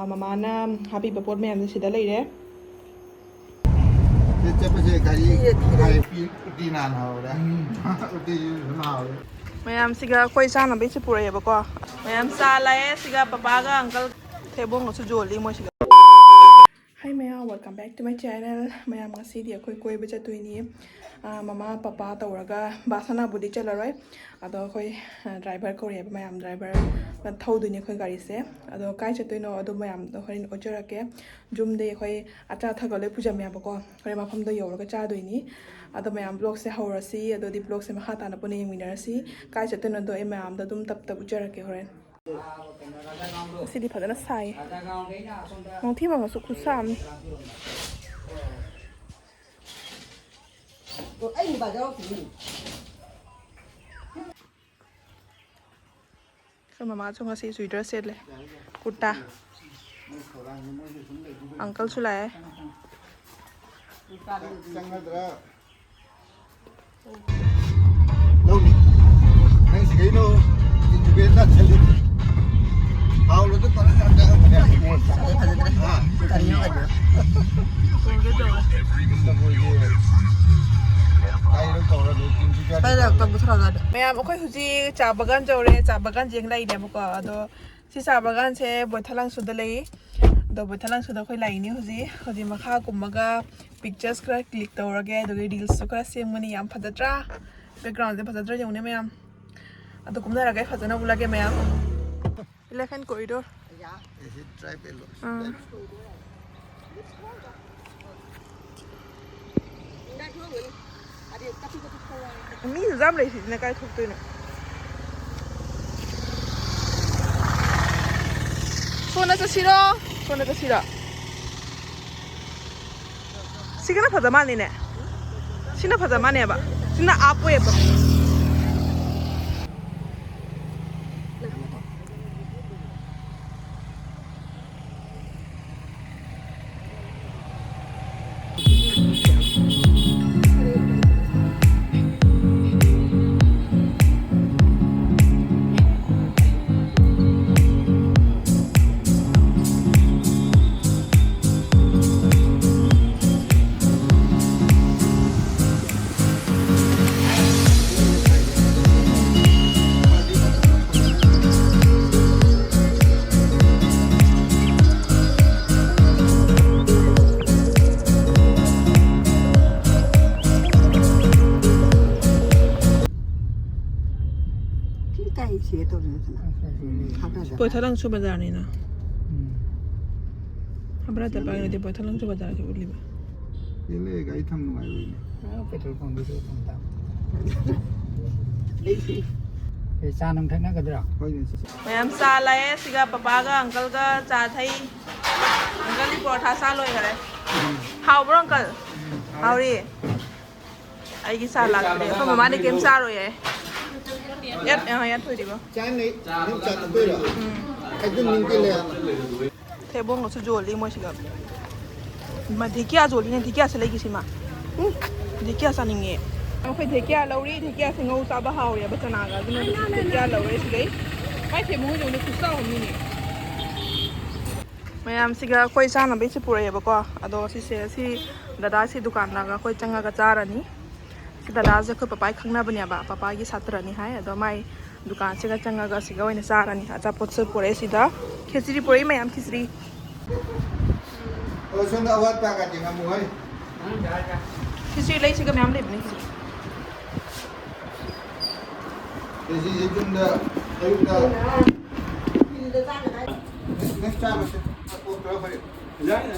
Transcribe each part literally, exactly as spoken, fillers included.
ꯃꯃꯥꯅ ꯍꯥꯞꯄꯤꯕ ꯄꯣꯠ ꯃꯌꯥꯝꯁꯦ ꯁꯤꯗ ꯂꯩꯔꯦ꯫ ꯁꯤ ꯆꯠꯄꯁꯦ ꯒꯥꯔꯤ ꯊꯤꯔꯦ, ꯊꯤꯔꯦ꯫ ꯍꯥꯏ, ꯎꯇꯤ, ꯎꯇꯤ ꯅꯥꯟꯅ ꯍꯧꯔꯦ꯫ ꯎꯝ꯫ ꯎꯇꯤꯁꯨ ꯁꯨꯝ ꯍꯥꯎꯔꯦ꯫ ꯃꯌꯥꯝꯁꯤꯒ ꯑꯩꯈꯣꯏ ꯆꯥꯅꯕꯩꯁꯨ ꯄꯨꯔꯛꯑꯦꯕꯀꯣ꯫ ꯃꯌꯥꯝ ꯆꯥ ꯂꯥꯛꯑꯦ꯫ ꯁꯤꯒ ꯄꯄꯥꯒ ꯑꯪꯀꯜ ꯊꯩꯕꯣꯡꯒꯁꯨ ꯌꯣꯜꯂꯤ ꯃꯣꯏꯁꯤꯒ꯫ Hi ꯃꯌꯥꯝ, welcome back to my channel꯫ ꯃꯌꯥꯝ, ꯉꯁꯤꯗꯤ ꯑꯩꯈꯣꯏ ꯀꯣꯏꯕ ꯆꯠꯇꯣꯏꯅꯤ꯫ ꯑꯥ, ꯃꯃꯥ ꯄꯄꯥ ꯇꯧꯔꯒ꯫ ꯕꯥꯁꯅꯥꯕꯨꯗꯤ ꯆꯠꯂꯔꯣꯏ꯫ ꯑꯗꯣ ꯑꯩꯈꯣꯏ, ꯑꯥ, ꯗ꯭ꯔꯥꯏꯚꯔ ꯀꯧꯔꯛꯑꯦꯕ ꯃꯌꯥꯝ, ꯗ꯭ꯔꯥꯏꯚꯔꯅ ꯊꯧꯗꯣꯏꯅꯤ ꯑꯩꯈꯣꯏ ꯒꯥꯔꯤꯁꯦ꯫ ꯑꯗꯣ ꯀꯥꯏ ꯆꯠꯇꯣꯏꯅꯣ ꯑꯗꯣ ꯃꯌꯥꯝꯗꯣ ꯍꯣꯔꯦꯟ ꯎꯠꯆꯔꯛꯀꯦ꯫ ꯌꯨꯝꯗꯒꯤ ꯑꯩꯈꯣꯏ ꯑꯆꯥ ꯑꯊꯛꯀ ꯂꯣꯏ ꯄꯨꯖꯕꯅꯦꯕꯀꯣ꯫ ꯍꯣꯔꯦꯟ ꯃꯐꯝꯗꯣ ꯌꯧꯔꯒ ꯆꯥꯗꯣꯏꯅꯤ꯫ ꯑꯗꯣ ꯃꯌꯥꯝ vlogꯁꯦ ꯍꯧꯔꯁꯤ꯫ ꯑꯗꯨꯗꯤ vlogꯁꯦ ꯃꯈꯥ ꯇꯥꯅ ꯄꯨꯟꯅ ꯌꯦꯡꯃꯤꯟꯅꯔꯁꯤ꯫ ꯀꯥꯏ ꯆꯠꯇꯣꯏꯅꯣꯗꯣ ꯑꯩ ꯃꯌꯥꯝꯗꯣ ꯑꯗꯨꯝ ꯇꯞ ꯇꯞ ꯎꯠꯆꯔꯛꯀꯦ ꯍꯣꯔꯦꯟ꯫ ꯉꯁꯤꯗꯤ ꯐꯖꯅ ꯁꯥꯏ꯫ ꯅꯣꯡꯊꯤ ꯃꯪꯉꯁꯨ ꯈꯨꯠꯁꯥ ꯑꯃꯅꯤ꯫ ꯑꯩꯈꯣꯏ ꯃꯃꯥꯁꯨ ꯉꯁꯤ ꯁ꯭ꯋꯦꯇꯔ ꯁꯦꯠꯂꯦ꯫ ꯀꯨꯔꯇꯥ꯫ ꯑꯪꯀꯜꯁꯨ ꯂꯥꯛꯑꯦ꯫ ꯆꯪꯒꯗ꯭ꯔꯥ? ꯂꯧꯅꯤ꯫ ꯅꯪ ꯁꯤ ꯀꯩꯅꯣ? ꯏꯟꯗꯤꯄꯦꯟꯗꯦꯟ ꯆꯠꯂꯤ꯫ ꯄꯥꯎꯂꯣꯗ ꯇꯧꯔ ꯌꯥꯝ ꯆꯪꯉꯝꯕꯅꯦ꯫ ꯐꯖꯗ꯭ꯔꯦ꯫ ꯍꯥ? ꯀꯔꯤꯅꯣ ꯀꯩꯅꯣ? ꯀꯥꯏꯗ ꯇꯧꯔ ꯂꯣꯏ ꯇꯤꯟꯁꯤ ꯆꯥꯗꯦ꯫ ꯀꯥꯏꯗ ꯇꯧꯕ ꯊꯧꯔꯝ ꯆꯥꯗꯦ꯫ ꯃꯌꯥꯝ, ꯑꯩꯈꯣꯏ ꯍꯧꯖꯤꯛ ꯆꯥ ꯕꯒꯥꯟ ꯌꯧꯔꯦ꯫ ꯆꯥ ꯕꯒꯥꯟ ꯌꯦꯡ ꯂꯩꯅꯦꯕꯀꯣ꯫ ꯑꯗꯣ ꯁꯤ ꯆꯥ ꯕꯒꯥꯟꯁꯦ ꯕꯣꯏꯊꯂꯥꯡꯁꯨꯗ ꯂꯩ꯫ ꯑꯗꯣ ꯕꯣꯏꯊꯂꯥꯡꯁꯨꯗ ꯑꯩꯈꯣꯏ ꯂꯥꯛꯏꯅꯦ ꯍꯧꯖꯤꯛ꯫ ꯍꯧꯖꯤꯛ ꯃꯈꯥ ꯀꯨꯝꯃꯒ pictures ꯈꯔ click ꯇꯧꯔꯒꯦ, ꯑꯗꯨꯒ reelsꯁꯨ ꯈꯔ ꯁꯦꯝꯒꯅꯤ꯫ ꯌꯥꯝ ꯐꯖꯗ꯭ꯔꯥ? Backgroundꯁꯦ ꯐꯖꯗ꯭ꯔꯥ ꯌꯦꯡꯉꯨꯅꯦ ꯃꯌꯥꯝ꯫ ꯑꯗꯨ ꯀꯨꯝꯅꯔꯒ ꯑꯩ ꯐꯖꯅ ꯎꯠꯂꯒꯦ ꯃꯌꯥꯝ꯫ Elephant corridor꯫ ꯑꯥ꯫ ꯃꯤꯁꯨ ꯌꯥꯝ ꯂꯩ ꯁꯤꯁꯤꯅ ꯀꯥꯏ ꯊꯣꯛꯇꯣꯏꯅꯣ? ꯁꯣꯝꯗ ꯆꯠꯁꯤꯔꯣ? ꯁꯣꯝꯗ ꯆꯠꯁꯤꯔꯣ? ꯁꯤꯒꯅ ꯐꯖ ꯃꯥꯜꯂꯤꯅꯦ꯫ ꯁꯤꯅ ꯐꯖ ꯃꯥꯜꯂꯦꯕ꯫ ꯁꯤꯅ ꯑꯞ ꯑꯣꯏꯌꯦꯕ꯫ ꯕꯣꯏꯊꯂꯪꯁꯨ ꯕꯖꯥꯔꯅꯤꯅ꯫ ꯎꯝ꯫ ꯈꯪꯕ꯭ꯔꯥ? ꯆꯠꯄ ꯍꯥꯏꯔꯗꯤ ꯕꯣꯏꯊꯂꯪꯁꯨ ꯕꯖꯥꯔꯁꯦ ꯎꯠꯂꯤꯕ꯫ ꯆꯦꯜꯂꯦ, ꯒꯥꯔꯤ ꯊꯝ ꯅꯨꯡꯉꯥꯏꯔꯣꯏꯅꯦ꯫ ꯑꯥ, ꯄꯦꯇ꯭ꯔꯣꯜ ꯄꯝꯗꯁꯨ ꯊꯝ ꯇꯥꯕ꯫ ꯑꯦ, ꯆꯥ ꯅꯨꯡ ꯊꯛꯅꯒꯗ꯭ꯔꯣ? ꯍꯣꯏꯅꯦ, ꯆꯦ꯫ ꯃꯌꯥꯝ ꯆꯥ ꯂꯥꯛꯑꯦ꯫ ꯁꯤꯒ ꯄꯄꯥꯒ ꯑꯪꯀꯜꯒ ꯆꯥ ꯊꯛꯏ꯫ ꯑꯪꯀꯜꯗꯤ ꯄꯔꯣꯊꯥ ꯆꯥ ꯂꯣꯏꯈꯔꯦ꯫ ꯍꯥꯎꯕ꯭ꯔꯣ, ꯑꯪꯀꯜ? ꯎꯝ, ꯍꯥꯎꯔꯦ꯫ ꯍꯥꯎꯔꯤ꯫ ꯑꯩꯒꯤ ꯆꯥ ꯂꯥꯛꯇ꯭ꯔꯤ꯫ ꯑꯩꯈꯣꯏ ꯃꯃꯥꯗꯤ ꯀꯩꯝ ꯆꯥꯔꯣꯏꯌꯦ꯫ ꯌꯥꯠ-, ꯑ, ꯌꯥꯠꯊꯣꯏꯗꯤꯕ꯫ ꯆꯥꯅꯩ, ꯅꯪ ꯆꯥ ꯊꯛꯇꯣꯏꯔꯣ? ꯎꯝ꯫ ꯍꯩꯖꯤꯟꯅꯤꯡꯗꯦ ꯂꯩ꯫ ꯊꯩꯕꯣꯡꯒꯁꯨ ꯌꯣꯜꯂꯤ ꯃꯣꯏꯁꯤꯗ꯫ ꯏꯃꯥ, ꯙꯦꯀꯤꯌꯥ ꯌꯣꯜꯂꯤꯅꯦ, ꯙꯦꯀꯤꯌꯥꯁꯦ ꯂꯩꯒꯦ ꯁꯤꯃ꯫ ꯎꯝ, ꯙꯦꯀꯤꯌꯥ ꯆꯥꯅꯤꯡꯉꯦ꯫ ꯑꯩꯈꯣꯏ ꯙꯦꯀꯤꯌꯥ ꯂꯧꯔꯤ, ꯙꯦꯀꯤꯌꯥꯁꯦ ꯉꯧ ꯆꯥꯕ ꯍꯥꯎꯋꯦꯕ ꯆꯅꯥꯒ, ꯑꯗꯨꯅ ꯙꯦꯀꯤꯌꯥ ꯂꯧꯔꯦ ꯁꯤꯗꯩ꯫ ꯃꯥꯏ ꯊꯩꯕꯣꯡꯁꯦ ꯈꯨꯆꯥꯎ ꯑꯃꯅꯤꯅꯦ꯫ ꯃꯌꯥꯝꯁꯤꯒ ꯑꯩꯈꯣꯏ ꯆꯥꯅꯕꯩꯁꯨ ꯄꯨꯔꯛꯑꯦꯕꯀꯣ꯫ ꯑꯗꯣ ꯁꯤꯁꯦ, ꯁꯤ ꯗꯗꯥꯁꯤ ꯗꯨꯀꯥꯟꯗꯒ ꯑꯩꯈꯣꯏ ꯆꯪꯉꯒ ꯆꯥꯔꯅꯤ꯫ ꯁꯤ ꯗꯗꯥꯁꯦ ꯑꯩꯈꯣꯏ ꯄꯄꯥꯒꯤ ꯈꯪꯅꯕꯅꯦꯕ, ꯄꯄꯥꯒꯤ ꯁꯥꯇ꯭ꯔꯅꯤ ꯍꯥꯏ꯫ ꯑꯗꯣ ꯃꯥꯏ ꯗꯨꯀꯥꯟꯁꯤꯒ ꯆꯪꯉꯒ ꯁꯤꯒ ꯑꯣꯏꯅ ꯆꯥꯔꯅꯤ꯫ ꯑꯆꯥꯄꯣꯠꯁꯨ ꯄꯨꯔꯛꯑꯦ ꯁꯤꯗ꯫ ꯈꯦꯆ꯭ꯔꯤ ꯄꯨꯔꯛꯏ ꯃꯌꯥꯝ, ꯈꯦꯆ꯭ꯔꯤ꯫ ꯑꯣ, ꯁꯣꯝꯗ ꯑꯋꯥꯠꯄ ꯀꯥꯇꯤ ꯉꯝꯃꯨ ꯍꯣꯏ꯫ ꯈꯦꯆ꯭ꯔꯤ ꯂꯩꯁꯤꯒ ꯃꯌꯥꯝ ꯂꯩꯕꯅꯦ ꯈꯦꯆ꯭ꯔꯤ꯫ ꯈꯦꯆ꯭ꯔꯤꯁꯦ ꯌꯨꯝꯗ ꯑꯌꯨꯛꯇ ꯅꯦꯛꯁ ꯆꯥꯕꯁꯦ꯫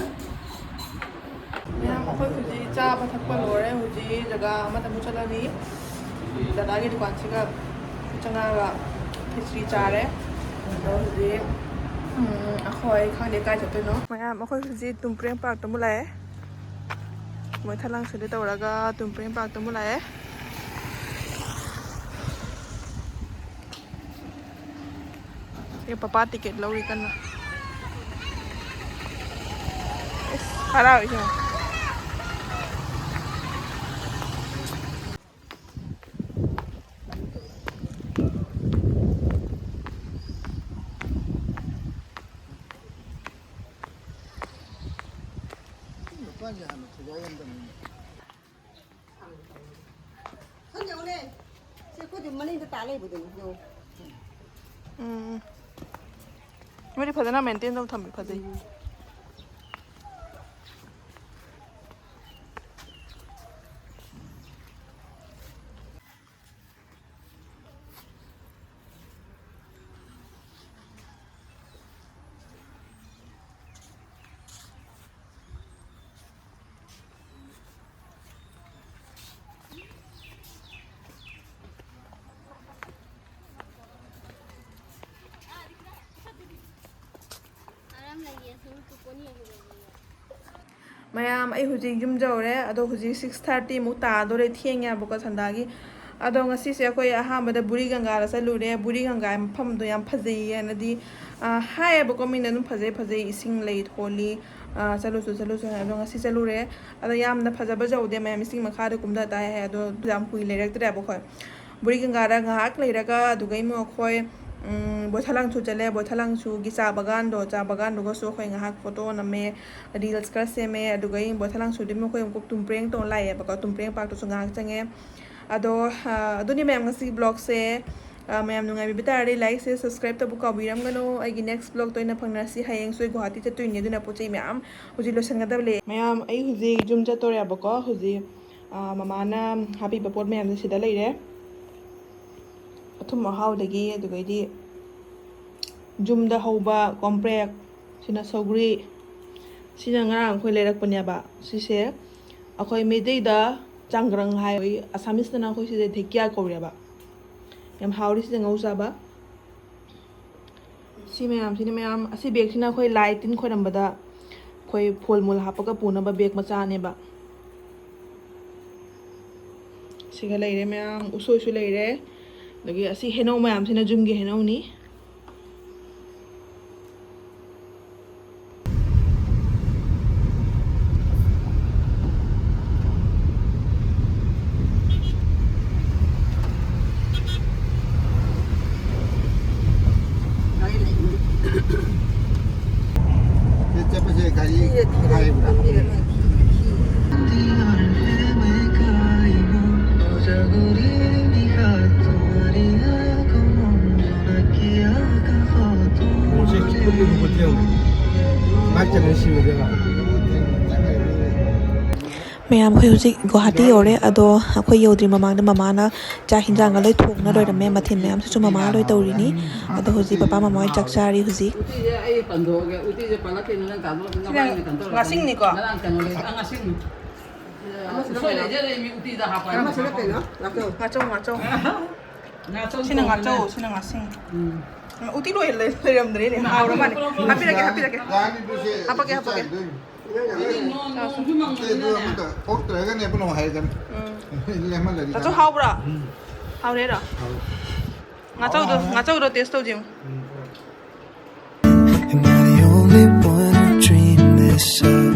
ꯃꯌꯥꯝ, ꯑꯩꯈꯣꯏ ꯍꯧꯖꯤꯛ ꯆꯥꯕ ꯊꯛꯄ ꯂꯣꯏꯔꯦ꯫ ꯍꯧꯖꯤꯛ ꯖꯒꯥ ꯑꯃꯗ ꯑꯃꯨꯛ ꯆꯠꯂꯅꯤ꯫ ꯗꯗꯥꯒꯤ ꯗꯨꯀꯥꯟꯁꯤꯒ ꯆꯪꯉꯛꯑꯒ ꯈꯦꯆ꯭ꯔꯤ ꯆꯥꯔꯦ꯫ ꯑꯗꯣ ꯍꯧꯖꯤꯛ, ꯎꯝ, ꯑꯩꯈꯣꯏ ꯈꯪꯗꯦ ꯀꯥꯏ ꯆꯠꯇꯣꯏꯅꯣ꯫ ꯃꯌꯥꯝ, ꯑꯩꯈꯣꯏ ꯍꯧꯖꯤꯛ ꯇꯨꯝꯄ꯭ꯔꯦꯡ ꯄꯥꯔꯛꯇ ꯑꯃꯨꯛ ꯂꯥꯛꯑꯦ꯫ ꯃꯣꯏ ꯊꯂꯥꯡꯁꯤꯗ ꯇꯧꯔꯒ ꯇꯨꯝꯄ꯭ꯔꯦꯡ ꯄꯥꯔꯛꯇ ꯑꯃꯨꯛ ꯂꯥꯛꯑꯦ꯫ ꯑꯦ, ꯄꯄꯥ ꯇꯤꯀꯦꯠ ꯂꯧꯔꯤ ꯀꯟꯅ꯫ ꯑꯁ, ꯍꯔꯥꯎꯏ ꯌꯦꯡꯉꯣ꯫ ꯅꯨꯄꯥꯁꯦ ꯍꯥꯟꯅ ꯊꯨꯒꯥꯏꯔꯝꯗꯕꯅꯤꯅꯦ꯫ ꯈꯪꯗꯦ, ꯌꯦꯡꯉꯨꯅꯦ꯫ ꯁꯤ ꯑꯩꯈꯣꯏꯗꯤ ꯃꯅꯤꯡꯗ ꯇꯥ ꯂꯩꯕꯗꯨꯅꯤ, ꯌꯦꯡꯉꯨ꯫ ꯎꯝ꯫ ꯃꯣꯏꯗꯤ ꯐꯖꯅ ꯃꯦꯟꯇꯦꯟ ꯇꯧ ꯊꯝꯃꯤ, ꯐꯖꯩ꯫ ꯎꯝ꯫ ꯃꯌꯥꯝ, ꯑꯩ ꯍꯧꯖꯤꯛ ꯌꯨꯝ ꯌꯧꯔꯦ꯫ ꯑꯗꯣ ꯍꯧꯖꯤꯛ ꯁꯤꯛꯁ ꯊꯥꯔꯇꯤꯃꯨꯛ ꯇꯥꯗꯣꯔꯦ, ꯊꯦꯡꯉꯦꯕꯀꯣ ꯁꯟꯗꯥꯒꯤ꯫ ꯑꯗꯣ ꯉꯁꯤꯁꯦ ꯑꯩꯈꯣꯏ ꯑꯍꯥꯟꯕꯗ ꯕꯨꯔꯤ ꯒꯪꯒꯥꯗ ꯆꯠꯂꯨꯔꯦ꯫ ꯕꯨꯔꯤ ꯒꯪꯒꯥ ꯃꯐꯝꯗꯣ ꯌꯥꯝ ꯐꯖꯩꯌꯦꯅꯗꯤ, ꯑ, ꯍꯥꯏꯌꯦꯕꯀꯣ, ꯃꯤꯅ ꯑꯗꯨꯝ ꯐꯖꯩ ꯐꯖꯩ, ꯏꯁꯤꯡ ꯂꯩ ꯈꯣꯠꯂꯤ, ꯑ, ꯆꯠꯂꯨꯁꯨ ꯆꯠꯂꯨꯁꯨ ꯍꯥꯏ꯫ ꯑꯗꯣ ꯉꯁꯤ ꯆꯠꯂꯨꯔꯦ꯫ ꯑꯗꯣ ꯌꯥꯝꯅ ꯐꯖꯕ ꯌꯧꯗꯦ ꯃꯌꯥꯝ, ꯏꯁꯤꯡ ꯃꯈꯥꯗ ꯀꯨꯝꯊ ꯇꯥꯏ ꯍꯥꯏ꯫ ꯑꯗꯣ ꯌꯥꯝ ꯀꯨꯏ ꯂꯩꯔꯛꯇ꯭ꯔꯦꯕ ꯑꯩꯈꯣꯏ꯫ ꯕꯨꯔꯤ ꯒꯪꯒꯥꯗ ꯉꯥꯏꯍꯥꯛ ꯂꯩꯔꯒ ꯑꯗꯨꯒꯩ ꯑꯃꯨꯛ ꯑꯩꯈꯣꯏ, ꯎꯝ, ꯕꯣꯏꯊꯥꯂꯥꯡꯁꯨ ꯆꯠꯂꯦ꯫ ꯕꯣꯏꯊꯥꯂꯥꯡꯁꯨꯒꯤ ꯆꯥ ꯕꯒꯥꯟꯗꯣ, ꯆꯥ ꯕꯒꯥꯟꯗꯨꯒꯁꯨ ꯑꯩꯈꯣꯏ ꯉꯥꯏꯍꯥꯛ ꯐꯣꯇꯣ ꯅꯝꯃꯦ, ꯔꯤꯜꯁ ꯈꯔ ꯁꯦꯝꯃꯦ꯫ ꯑꯗꯨꯒꯩ ꯕꯣꯏꯊꯥꯂꯥꯡꯁꯨꯗꯤ ꯑꯃꯨꯛ ꯑꯩꯈꯣꯏ ꯑꯃꯨꯛ ꯇꯨꯝꯄ꯭ꯔꯦꯡ ꯇꯣꯡꯉ ꯂꯥꯛꯑꯦꯕꯀꯣ꯫ ꯇꯨꯝꯄ꯭ꯔꯦꯡ ꯄꯥꯔꯛꯇꯨꯁꯨ ꯉꯥꯏꯍꯥꯛ ꯆꯪꯉꯦ꯫ ꯑꯗꯣ, ꯑ, ꯑꯗꯨꯅꯤ ꯃꯌꯥꯝ ꯉꯁꯤꯒꯤ ꯕ꯭ꯂꯣꯒꯁꯦ꯫ ꯑ, ꯃꯌꯥꯝ ꯅꯨꯡꯉꯥꯏꯕꯤꯕ ꯇꯥꯔꯗꯤ ꯂꯥꯏꯛꯁꯦ, ꯁꯕꯁꯀ꯭ꯔꯥꯏꯕ ꯇꯧꯕ ꯀꯥꯎꯕꯤꯔꯝꯒꯅꯨ꯫ ꯑꯩꯒꯤ ꯅꯦꯛꯁ ꯕ꯭ꯂꯣꯒꯇ ꯑꯣꯏꯅ ꯐꯪꯅꯔꯁꯤ꯫ ꯍꯌꯦꯡꯁꯨ ꯑꯩ ꯒꯨꯋꯥꯍꯥꯇꯤ ꯆꯠꯇꯣꯏꯅꯦ, ꯑꯗꯨꯅ ꯄꯣꯠ ꯆꯩ ꯃꯌꯥꯝ ꯍꯧꯖꯤꯛ ꯂꯣꯏꯁꯤꯟꯒꯗꯕ ꯂꯩ꯫ ꯃꯌꯥꯝ, ꯑꯩ ꯍꯧꯖꯤꯛ ꯌꯨꯝ ꯆꯠꯇꯣꯔꯦꯕꯀꯣ꯫ ꯍꯧꯖꯤꯛ, ꯑ, ꯃꯃꯥꯅ ꯍꯥꯞꯄꯤꯕ ꯄꯣꯠ ꯃꯌꯥꯝꯁꯦ ꯁꯤꯗ ꯂꯩꯔꯦ꯫ ꯑꯊꯨꯝ ꯑꯍꯥꯎꯗꯒꯤ, ꯑꯗꯨꯒꯩꯗꯤ ꯌꯨꯝꯗ ꯍꯧꯕ ꯀꯣꯝꯄ꯭ꯔꯦꯛ, ꯁꯤꯅ ꯁꯧꯒ꯭ꯔꯤ, ꯁꯤꯅ ꯉꯔꯥꯡ ꯑꯩꯈꯣꯏ ꯂꯩꯔꯛꯄꯅꯦꯕ꯫ ꯁꯤꯁꯦ ꯑꯩꯈꯣꯏ ꯃꯩꯇꯩꯗ ꯆꯥꯡꯒ꯭ꯔꯪ ꯍꯥꯏ, ꯑꯁꯥꯃꯤꯁꯇꯅ ꯑꯩꯈꯣꯏ ꯁꯤꯁꯦ ꯙꯦꯀꯤꯌꯥ ꯀꯧꯔꯦꯕ꯫ ꯌꯥꯝ ꯍꯥꯎꯔꯤ ꯁꯤꯁꯦ ꯉꯧ ꯆꯥꯕ꯫ ꯁꯤ ꯃꯌꯥꯝꯁꯤꯅ ꯃꯌꯥꯝ, ꯑꯁꯤ ꯕꯦꯒꯁꯤꯅ ꯑꯩꯈꯣꯏ ꯂꯥꯏ ꯇꯤꯟ ꯈꯣꯏꯔꯝꯕꯗ ꯑꯩꯈꯣꯏ ꯐꯣꯜ ꯃꯨꯜ ꯍꯥꯞꯄꯒ ꯄꯨꯅꯕ ꯕꯦꯒ ꯃꯆꯥꯅꯦꯕ꯫ ꯁꯤꯒ ꯂꯩꯔꯦ ꯃꯌꯥꯝ, ꯎꯁꯣꯏꯁꯨ ꯂꯩꯔꯦ꯫ ꯑꯗꯒꯤ ꯑꯁꯤ ꯍꯩꯅꯧ ꯃꯌꯥꯝꯁꯤꯅ ꯌꯨꯝꯒꯤ ꯍꯩꯅꯧꯅꯤ꯫ ꯆꯠꯄꯁꯦ ꯒꯥꯔꯤ ꯍꯥꯏꯕ꯭ꯔꯥ? ꯄꯣꯠꯁꯦ ꯈꯤꯇꯪ ꯂꯨꯕ ꯊꯦꯡꯉꯦ꯫ ꯕꯥꯏꯛ ꯆꯠꯂ ꯁꯤꯕꯗ꯫ ꯃꯌꯥꯝ, ꯑꯩꯈꯣꯏ ꯍꯧꯖꯤꯛ ꯒꯨꯋꯥꯍꯥꯇꯤ ꯌꯧꯔꯦ꯫ ꯑꯗꯣ ꯑꯩꯈꯣꯏ ꯌꯧꯗ꯭ꯔꯤ ꯃꯃꯥꯡꯗ ꯃꯃꯥꯅ ꯆꯥꯛ ꯍꯤꯟꯖꯥꯡꯒ ꯂꯣꯏ ꯊꯣꯡꯅ ꯂꯣꯏꯔꯝꯃꯦ꯫ ꯃꯊꯦꯜ ꯃꯌꯥꯝꯁꯨ ꯃꯃꯥꯅ ꯂꯣꯏ ꯇꯧꯔꯤꯅꯤ꯫ ꯑꯗꯣ ꯍꯧꯖꯤꯛ ꯄꯄꯥ ꯃꯃꯥ ꯍꯣꯏ ꯆꯥꯛ ꯆꯥꯔꯤ ꯍꯧꯖꯤꯛ꯫ ꯎꯇꯤꯁꯦ ꯑꯩ ꯄꯟꯊꯣꯛꯑꯒꯦ꯫ ꯎꯇꯤꯁꯦ ꯄꯜꯂꯛꯈꯤꯅꯨ, ꯅꯪ ꯇꯥꯃꯣ ꯁꯤꯅ ꯅꯕꯥꯅꯤꯅ ꯀꯩꯅꯣ ꯇꯧꯔꯛꯀꯅꯨ꯫ ꯉꯥꯁꯤꯡꯅꯤꯀꯣ? ꯉꯔꯥꯡ ꯀꯩꯅꯣ ꯂꯩ-, ꯑ, ꯉꯥꯁꯤꯡ꯫ ꯑꯃꯁꯤꯅ ꯎꯁꯣꯏ ꯀꯩꯅꯣ? ꯂꯩꯖꯔꯦ, ꯃꯤ ꯎꯇꯤꯗ ꯍꯥꯞꯄ ꯍꯥꯏꯕ꯫ ꯑꯃꯁꯤꯅ ꯀꯩꯅꯣ? ꯉꯥꯆꯧ꯫ ꯉꯥꯆꯧ, ꯉꯥꯆꯧ꯫ ꯉꯥꯆꯧ ꯁꯤꯅ ꯊꯣꯡꯕꯅꯦ꯫ ꯉꯥꯆꯧ, ꯁꯤꯅ ꯉꯥꯁꯤꯡ꯫ ꯎꯝ꯫ ꯎꯇꯤ ꯂꯣꯏ ꯂꯩ- ꯂꯩꯔꯝꯗ꯭ꯔꯦꯅꯦ꯫ ꯍꯥꯎꯔ ꯃꯥꯜꯂꯦ꯫ ꯍꯥꯞꯄꯤꯔꯛꯀꯦ, ꯍꯥꯞꯄꯤꯔꯛꯀꯦ꯫ ꯌꯥꯅꯤꯗꯨꯁꯦ ꯍꯥꯄꯛꯀꯦ, ꯍꯥꯄꯛꯀꯦ꯫ ꯆꯥꯏꯗꯣꯏꯅꯤ꯫ ꯑꯇꯩꯗꯣ ꯑꯃꯇ ꯑꯣꯛꯇ꯭ꯔꯒꯅꯦ ꯄꯨꯟꯅ ꯍꯥꯏꯔꯒꯅꯤ꯫ ꯎꯝ꯫ ꯂꯦꯝꯍꯜꯂꯗꯤ ꯇꯥꯆꯧ ꯀꯥꯟꯅ- ꯍꯥꯎꯕ꯭ꯔꯥ? ꯎꯝ꯫ ꯍꯥꯎꯔꯦꯔꯣ? ꯍꯥꯎ꯫ ꯉꯥꯆꯧꯗꯣ, ꯍꯥꯎ, ꯍꯥꯎ꯫ ꯉꯥꯆꯧꯗꯣ taste ꯇꯧꯁꯤ ꯌꯦꯡꯉꯨ꯫ ꯎꯝ꯫ Am I the only one who dream this up?